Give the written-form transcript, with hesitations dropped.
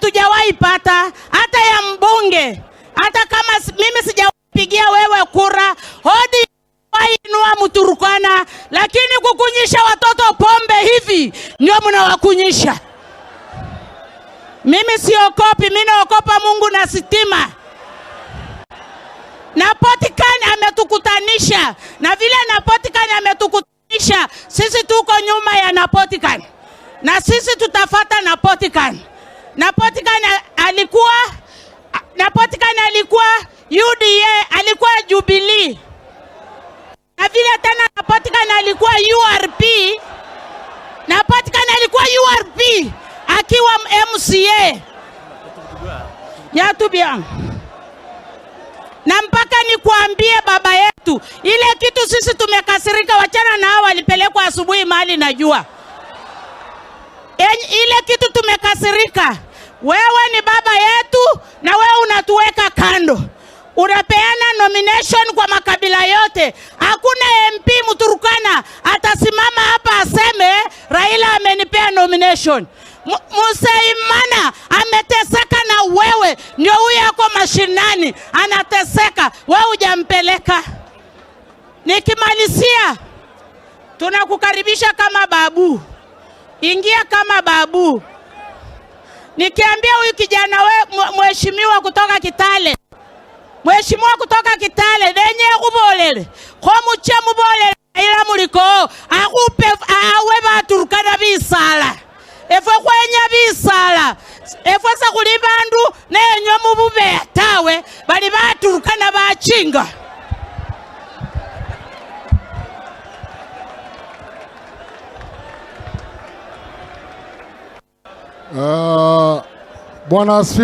Hatujawahi pata hata ya mbunge. Hata kama mimi sijapigia wewe kura, hodi inua Mturukana, lakini kukunyisha watoto pombe hivi ndio mnawakunyisha. Mimi siokopi, mimi naokopa Mungu na sitima. Napotikani ametukutanisha, na vile Napotikani ametukutanisha, sisi tuko nyuma ya Napotikani na sisi tutafata Napotikani. Napotikani alikuwa, Napotikani alikuwa UDA, alikuwa Jubilee, na vile tena Napotikani alikuwa URP. Napotikani alikuwa URP akiwa MCA Yatubia. Na mpaka nikuambie baba yetu, ile kitu sisi tumekasirika, wachana na hao walipelekwa asubuhi mahali najua. Ile kitu tumekasirika, wewe ni baba yetu na wewe unatuweka kando. Unapeana nomination kwa makabila yote. Hakuna MP Mturukana atasimama hapa aseme Raila amenipea nomination. Musaimana ameteseka na wewe, ndio huyo ako mashinani anateseka, wewe hujampeleka. Nikimalizia, tunakukaribisha kama babu, ingia kama babu. Nikiambia huyu kijana we, mheshimiwa kutoka Kitale, mheshimiwa kutoka Kitale nenye kubolele khomuche mubolele ila muliko akhupe awe baturukana bisala efwe khwenya bisala efwe sekhuli bandu nenywe mububeya tawe bali baturukana bachinga. Bwana asifiwe.